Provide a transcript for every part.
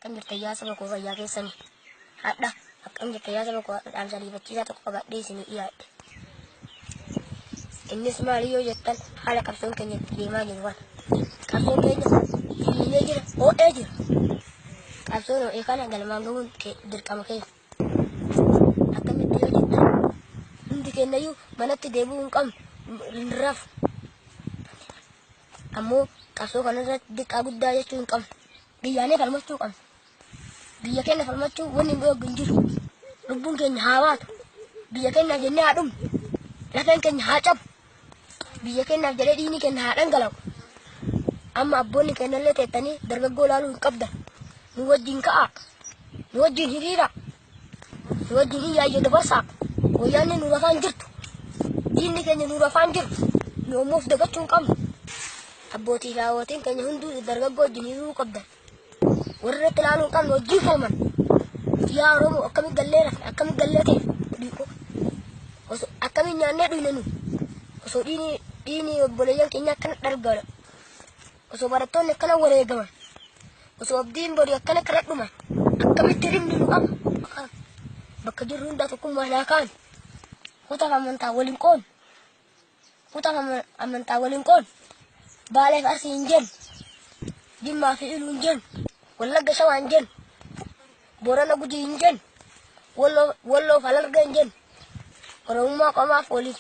Akkam jirtan yaa saba koo fayyaa keessanii? Hadha akkam jirtan yaa saba koo hadha dhaamsa ariifachiisaa tokko qabadhee isinii dhiyaadhe. Innis maali yoo jettan haala qabsoon keenya itti deemaa jiru kana. Qabsoon keenya finiinee jira, ho'ee jira. Qabsoon ho'ee kana galmaan gahuun dirqama keenya. Akkamitti yoo jettan hundi keenyayyuu manatti deebi'uu hin qabnu, hin rafu. Ammoo qabsoo kanarratti diqqaa guddaa jechuu hin qabnu. Biyyaalee falmachuu qabna. Biyya keenya falmachuu wanni nu dhooggu hin jiru. Lubbuun keenya haa baatu. Biyya keenyaaf jennee haa dhumnu. Lafeen keenya haa cabu. Biyya keenyaaf jedhee dhiigni keenya haa dhangala'u. Amma abboonni keenyallee teettanii dargaggoo ilaaluu hin qabdan. Nu wajjin ka'aa. Nu wajjin hiriiraa. Nu wajjin iyyaa iyya dabarsaa. Wayyaanni nu rafaan jirtu. Diinni keenya nu rafaan jiru. Nu ammoo of dagachuu hin qabnu. Abbootii fi haawwotiin keenya hunduu dargaggoo wajjin hiriiruu qabdan. Warri irratti ilaaluu hin qabne wajjin falman. Yaa Oromoo akkamitti gallee rafne akkamitti gallee ta'e dhiiqoo. Osoo akkamiin nyaannee dhuyne nu. Osoo dhiini dhiini obboleeyyan keenya akkana dhargala. Osoo barattoonni akkana wareegaman. Osoo abdiin borii akkana kana dhuman. Akkamitti ribni nu qaba. Bakka jirru hundaa tokkummaa naa kaan. Kutaaf amantaa waliin qoon. Kutaaf amantaa waliin qoon. Baaleef Arsii hin jennu. Jimmaa fi Iluu hin jennu. Wallagga Shawaa hin jennu. Boorana Gujii hin jennu. Walloo fi Harargee hin jennu. Oromummaa qomaaf waliif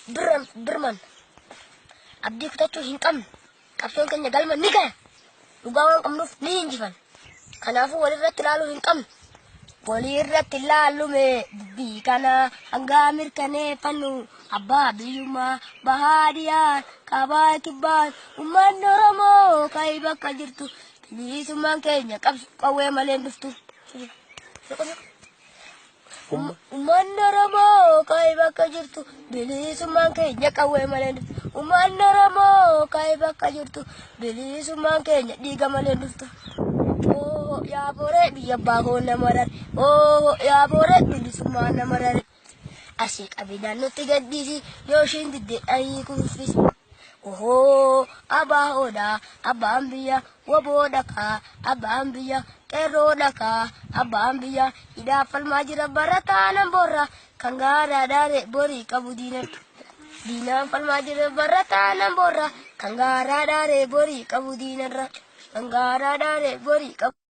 birman. Abdii kutachuu hin qabnu. Qabsoon keenya galma ni gaya. Dhugaa waan qabnuuf ni injifanna. Kanaafuu walirratti ilaaluu hin qabnu. Walirratti ilaallume dubbii kana hanga mirkaneeffannu abbaa biyyummaa bahaa dhiyaan kaabaa kibbaan uummanni Oromoo ka'ii bakka jirtu bilisummaan keenya qabsu qawwee malee hin dhuftu. Uummanni Oromoo ka'ee bakka jirtu bilisummaan keenya qawwee malee hin dhuftu. Uummanni Oromoo ka'ee bakka jirtu bilisummaan keenya dhiiga malee hin dhuftu. Oo yaa booree biyya abbaa koo nama rare. Oo yaa booree bilisummaan nama rare. Asii qabi naannootti gadhiisi yoo ishiin didde dhahii kuffisi. Ohoo abaahoodha abbaan biyya waboodha kaa abbaan biyya qeerroodha kaa abbaan biyya hidhaa falmaa jira barataa nan borra kan gaaraa dhaare borii qabu diina diinaan falmaa jira barataa nan borra kan gaaraa dhaare borii qabu diinarra kan gaaraa dhaare borii qabu.